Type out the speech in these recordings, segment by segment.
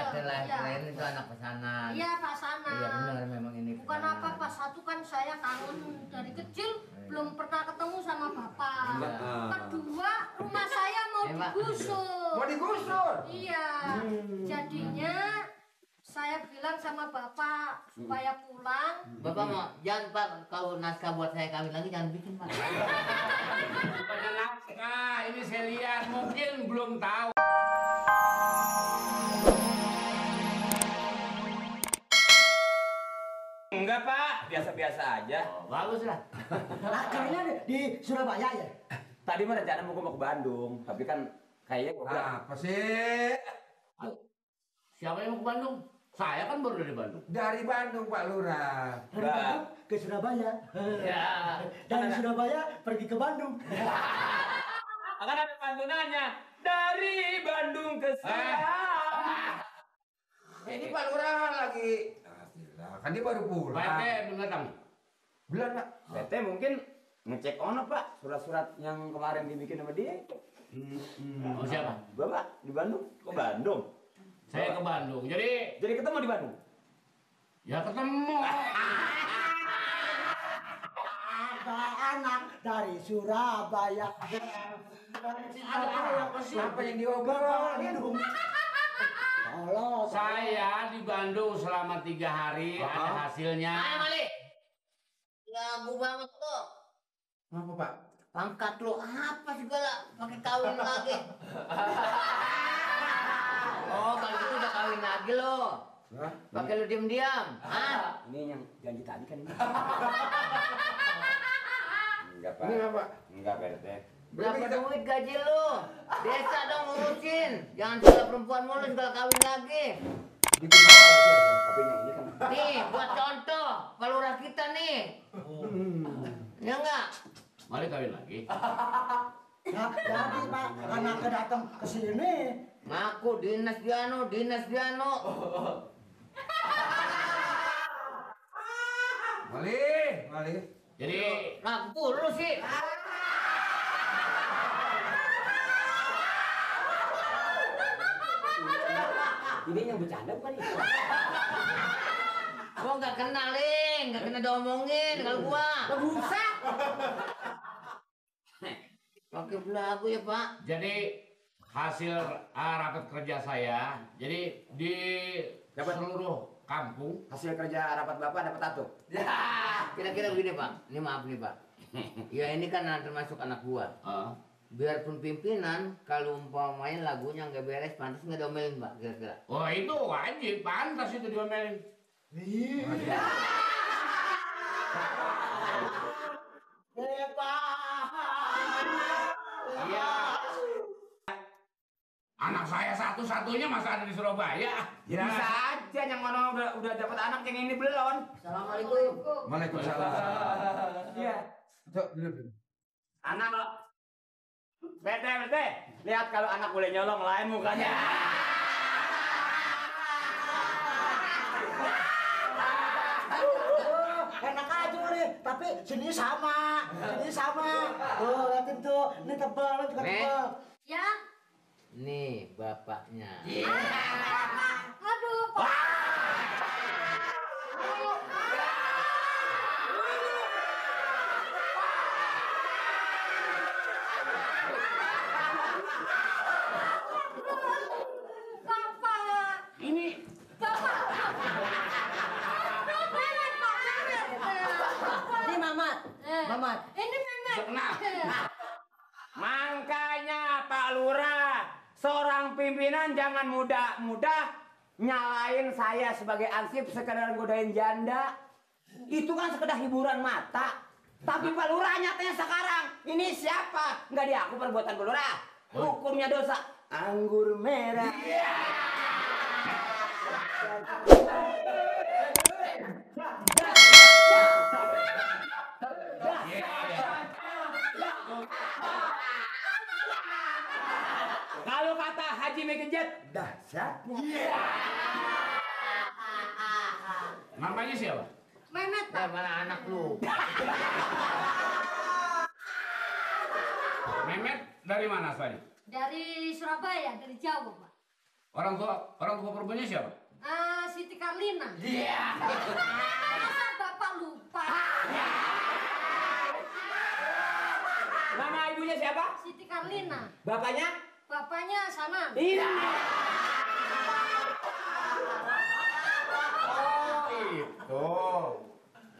kirain itu anak pesanan. Iya, pesanan. Iya benar memang ini. Bukan apa-apa, satu kan saya kangen dari kecil belum pernah ketemu sama bapak. Kedua, rumah saya mau digusur. Mau digusur? Iya. Jadinya saya bilang sama bapak supaya pulang. Bapak mau, jangan Pak, kalau naskah buat saya kawin lagi jangan bikin Pak. Bukannya naskah, ini saya lihat mungkin belum tahu. Enggak Pak, biasa-biasa aja. Oh, bagus lah. Lakarnya di Surabaya ya? Tadi mah rencana mau ke Bandung, tapi kan kayaknya gua bilang, Apa sih? Siapa yang mau ke Bandung? Saya kan baru dari Bandung. Dari Bandung Pak Lurah. Dari Bandung ke Surabaya. Ya. Dari Surabaya pergi ke Bandung. akan ada pantunannya dari Bandung ke Surabaya. Ini Pak Lurah lagi. Kan dia baru pulang. Pak belum datang. Bulan Pak. Bete mungkin ngecek ono Pak surat-surat yang kemarin dibikin sama dia. Oh siapa? Bapak di Bandung, ke Bandung. Saya ke Bandung. Jadi ketemu di Bandung. ya ketemu. Ada anak dari Surabaya. Siapa yang diobrolin? Halo. Saya di Bandung selama 3 hari ada hasilnya. Ayo Mali. Lagu banget lo. Apa Pak? Pangkat lo apa segala pakai kawin lagi. Oh, kalau gitu udah kawin lagi lo. Pakai lu diam-diam. Hah? Ini yang janji tadi kan ini. Enggak Pak. Ini apa? Enggak Bete. Berapa duit gaji lu? Desa dong urusin. Jangan segala perempuan mulu segala kawin lagi. Gitu aja. Tapi yang ini kan. Nih, buat contoh, pelurah kita nih. Ya enggak? Mari kawin lagi. Nah, jadi Pak, anaknya datang ke sini. Ngaku dinas Diano. Mali. Jadi Ngaku lu sih. Ini yang bercanda bukan ini? Gua nggak kenalin, nggak kena diomongin kalau gua. Buset. Pakai belagu ya Pak. jadi hasil rapat kerja saya. Jadi di seluruh kampung. Hasil kerja rapat Bapak dapat satu. Kira-kira begini Pak. Ini maaf nih Pak. Ya ini kan termasuk anak gua. Biarpun pimpinan, kalau umpamanya lagunya nggak beres, pantas nggak diomelin Pak, kira-kira. Oh itu wajib, pantas itu diomelin. Iya. Iya. Anak saya satu-satunya masa ada di Surabaya. Ya. Bisa aja yang mana udah dapat anak yang ini belum. Assalamualaikum. Waalaikumsalam. Iya. Cok, dulu. Anak lo. Bete. Lihat kalau anak boleh nyolong lain mukanya. Enak aja nih, tapi sini sama. Tuh, liatin tuh, ini tebal, ini juga tebal. Ya. Nih bapaknya. Aduh, Pak. Mamat. Ini Mehmet. Makanya Pak Lurah, seorang pimpinan jangan mudah-mudah nyalain saya sebagai ansip sekedar godain janda. Itu kan sekedar hiburan mata. Tapi Pak Lurah nyatanya sekarang ini siapa? Nggak diaku perbuatan Pak Lurah. Hukumnya dosa anggur merah. Kalau kata Haji Megenjet, dahsyatnya. Namanya siapa? Mehmet, Pak. Mana anak lu? Mehmet dari mana tadi? Dari Surabaya, dari Jawa, Pak. Orang tua perempuannya siapa? Siti Karlina. Iya. Masa bapak lupa? Nama ibunya siapa? Siti Karlina. Bapaknya? Bapaknya Sanan. Iya. Oh itu.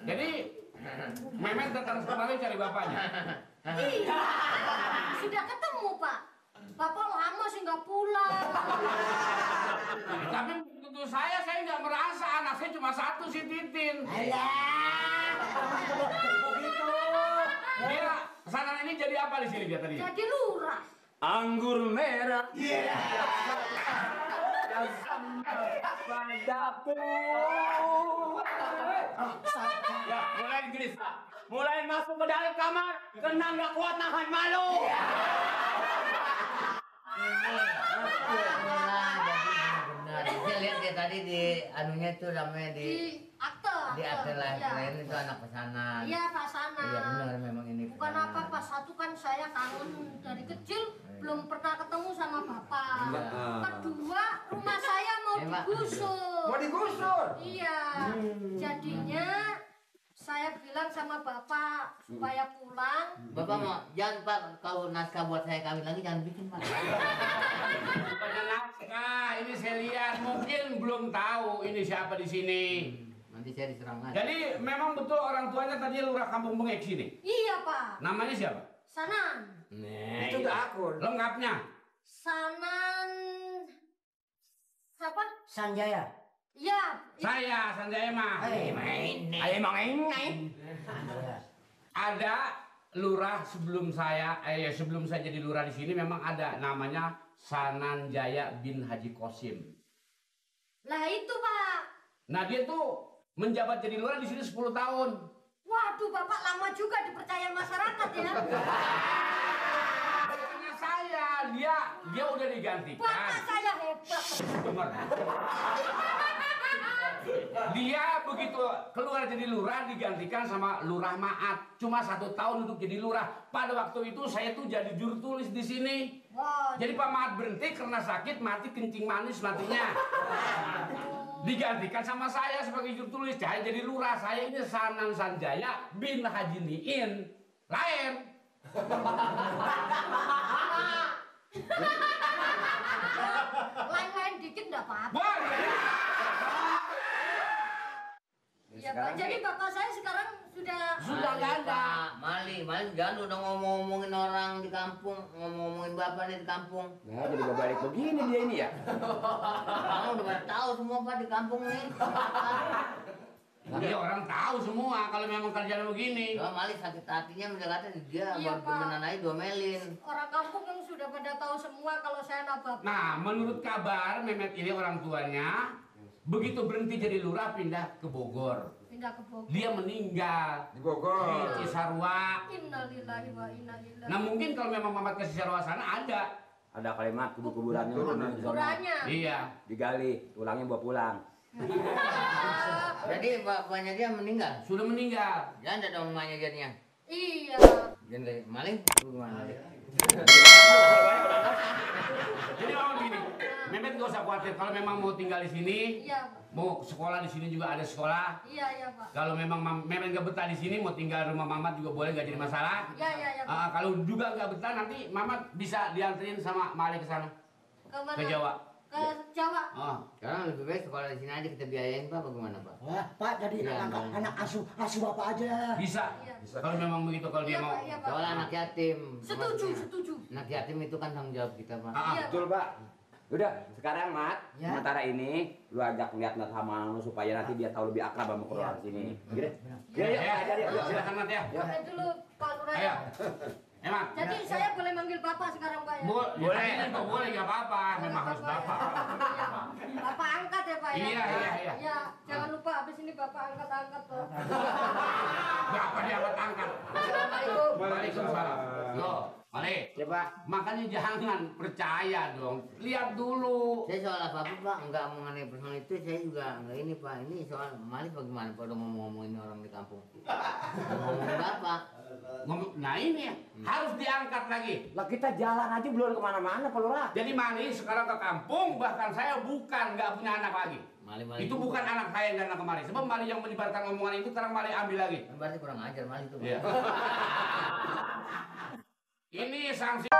Jadi Memet datang kembali cari bapaknya. Iya. Sudah ketemu Pak. Bapak lama sih nggak pulang. Tapi untuk saya nggak merasa anak saya cuma satu si Titin. Alah, begitu. Dia Sanan ini jadi apa di sini dia tadi? Jadi lurah. Anggur merah. Iya. Padaku. Ya, mulai Inggris. Mulai masuk ke dalam kamar. Kena nggak kuat nahan malu. Benar. Saya lihat dia tadi di anunya tuh namanya Di akte. di akte Iya. lain itu anak pesanan. Iya Pak Sanan. Iya benar memang ini. Bukan pesanan. apa Pak, satu kan saya kangen dari kecil belum pernah ketemu sama Bapak. Kedua, rumah saya mau Pak. digusur. Mau digusur? Iya. Jadinya saya bilang sama Bapak supaya pulang. Bapak mau jangan Pak kalau naskah buat saya kawin lagi jangan bikin Pak. Bukannya naskah, ini saya lihat mungkin belum tahu ini siapa di sini. Nanti saya diserang lagi. Jadi memang betul orang tuanya tadi lurah Kampung Bengek sini. Iya Pak. Namanya siapa? Sanan. Nah, Itu udah akun. lengkapnya. Sanan. Siapa? Sanjaya. Iya. Saya Sanjaya mah. Ayo emang ini. Ada lurah sebelum saya jadi lurah di sini memang ada namanya Sananjaya bin Haji Kosim. Lah itu Pak. Nah dia tuh menjabat jadi lurah di sini 10 tahun. Waduh Bapak lama juga dipercaya masyarakat ya. Karena saya dia udah digantikan. Bapak saya hebat. Dengar. Dia begitu keluar jadi lurah digantikan sama Lurah Maat. Cuma 1 tahun untuk jadi lurah. Pada waktu itu saya tuh jadi juru tulis di sini. Wah. Jadi Pak Maat berhenti karena sakit mati kencing manis matinya. Digantikan sama saya sebagai juru tulis. Saya jadi lurah. Saya ini Sanan Sanjaya bin Haji Niin. Lain. Lain-lain dikit enggak apa-apa. Boleh. Ya, Pak. Jadi bapak saya sekarang sudah Nggak ada. Pak, Mali jangan udah ngomongin orang di kampung, ngomongin bapak nih di kampung. Nah, jadi balik begini dia ini ya. Kamu udah pada tahu semua Pak di kampung nih. Iya orang tahu semua kalau memang kerjaan begini. Coba Mali sakit hatinya menjaga dia Iya, baru Pak. temenan aja domelin. orang kampung yang sudah pada tahu semua kalau saya anak bapak. Nah, menurut kabar Memet ini orang tuanya begitu berhenti jadi lurah pindah ke Bogor. Pindah ke Bogor. Dia meninggal Di Bogor. di Cisarua. Innalillahi wa inna ilaihi. Nah, mungkin kalau memang Mamat ke Cisarua sana ada. Ada kalimat kuburannya Ukurannya. Iya. digali, tulangnya bawa pulang. Jadi bapaknya dia meninggal. Sudah meninggal. Jangan ada dong mamanya jadinya. Iya. Jadi Mali gimana? Jadi memang begini, Memet gak usah khawatir kalau memang mau tinggal di sini, Iya. mau sekolah di sini juga ada sekolah. Iya, Pak. Kalau memang Memet gak betah di sini, mau tinggal rumah Mamat juga boleh, gak jadi masalah. Iya, Pak. Kalau juga gak betah nanti Mamat bisa dianterin sama Mali ke sana, Ke mana? ke Jawa. Ke Jawa. Oh. Sekarang lebih baik sekolah di sini aja kita biayain Pak, bagaimana Pak? Wah, Pak jadi Iya, anak asuh bapak aja. Bisa. Iya. Kalau memang begitu, kalau dia Iya, mau. Pak. Iya, Pak. Soalnya anak yatim. Setuju, maksudnya. setuju. Anak yatim itu kan tanggung jawab kita Pak. Iya, Betul, Pak. Udah, sekarang Mat, Ya. sementara ini lu ajak lihat-lihat sama lu supaya nanti dia tahu lebih akrab sama keluarga sini. Gini. Ya, ya, silakan Mat ya. Oke dulu Pak Lurah. Ayo. Mat. Jadi saya boleh manggil Bapak sekarang Pak ya? Boleh. Itu boleh, nggak apa-apa. Memang harus Bapak. Iya. Bapak angkat ya Pak ya? Iya. Iya, jangan lupa habis ini Bapak angkat-angkat tuh. Berapa dia angkat? Assalamualaikum. Waalaikumsalam. Yo, Malik. Coba. Makanya jangan percaya dong. Lihat dulu. Saya soal apa-apa Pak, enggak mengenai personal itu saya juga enggak ini Pak. Ini soal mali bagaimana Pak udah ngomong-ngomongin orang di kampung. Ngomong Bapak. Nah ini harus diangkat lagi. Lah kita jalan aja belum kemana-mana Pak Lurah. Jadi Mali sekarang ke kampung, bahkan saya nggak punya anak lagi. Mali Itu bukan anak saya yang datang kemari. Sebab Mali yang menyebarkan omongan itu sekarang Mali ambil lagi. Berarti kurang ajar Mali itu Pak. Iya. Ini sanksi.